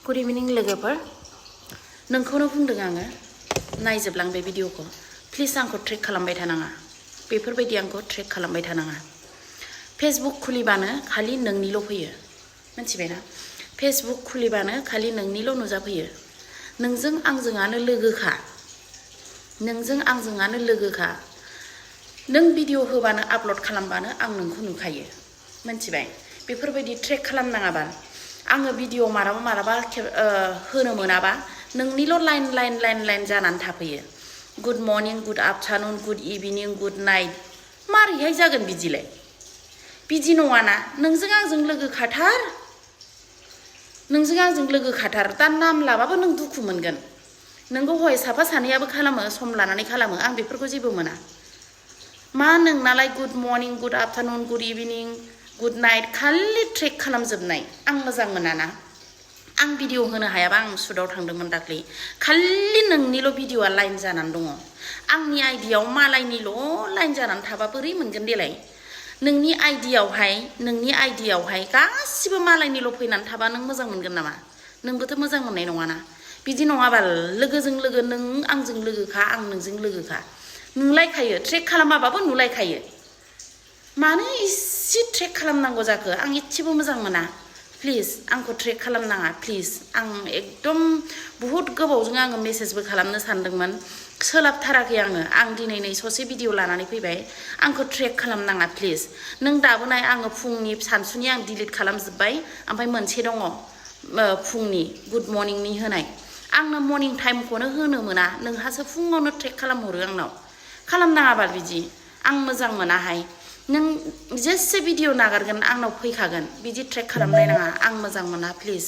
good इभिनिं लोगोफोर नोंखौनो बुंदों आङो नायजोबलां बे भिडिअखौ प्लिज आंखौ ट्रेक खालामबाय थानाङा बेफोरबायदि आंखौ ट्रेक खालामबाय थानाङा फेसबुक खुलिबानो खालि नोंनिल' फैयो मिथिबायना फेसबुक खुलिबानो खालि नोंनिल' नुजाफैयो नोंजों आंजोंआनो लोगोखा नों भिडिअ होबानो आपल'ड खालामबानो आं नोंखौ नुखायो मिथिबाय बेफोरबायदि ट्रेक खालामनाङाबा आङो भिडिअ मालाबा होनो मोनाबा नोंनिल' लाइन जानानै थाफैयो good morning good afternoon good evening good night मारैहाय जागोन बिदिलाय बिदि नङाना नोंजों आंजों लोगोखाथार दा नाम लाबाबो नों दुखु मोनगोन नोंखौ हय साफा सानैयाबो खालामो सम लानानै खालामो आं बेफोरखौ जेबो मोना मा नोंनालाय good morning good afternoon good evening good night खालि ट्रेक खालामजोबनाय आं मोजां मोनाना आं भिडिअ होनो हायाबा आं सुटआव थांदोंमोन दाख्लै खालि नोंनिल' भिडिअआ लाइन जानानै दङ आंनि आइडियाव मालायनिल' लाइन जानानै थाबा बोरै मोनगोन देलाय नोंनि आइडियावहाय गासिबो मालायनिल' फैनानै थाबा नों मोजां मोनगोन नामा नोंबोथ' मोजां मोननाय नङाना बिदि नङाबाल लोगोजों लोगो नों आंजों लोगोखा आं नोंजों लोगोखा नुलायखायो ट्रेक खालामाबाबो नुलायखायो मानो इसे ट्रेक खालामनांगौ जाखो आं इसेबो मोजां मोना प्लिज आंखौ ट्रेक खालामनाङा प्लिज आं एकदम बहुत गोबावजों आङो मेसेजबो खालामनो सानदोंमोन सोलाबथाराखै आं दिनै नै ससे भिडिअ लानानै फैबाय आंखौ ट्रेक खालामनाङा प्लिज नों दाबो नाय आङो फुंनि सानसुनि आं डिलिट खालामजोब्बाय ओमफ्राय मोनसे दङ फुंनि गुड मर्निंनि होनाय आंनो मर्निं टाइमखौनो होनो मोना नोंहासो फुङावनो ट्रेक खालामहरो आंनाव खालामनाङाबा बिदि आं मोजां मोनाहाय नों जेसे भिडिअ नागारगोन आंनाव फैखागोन बिदि ट्रेक खालामनाय नाङा आं मोजां मोना प्लिज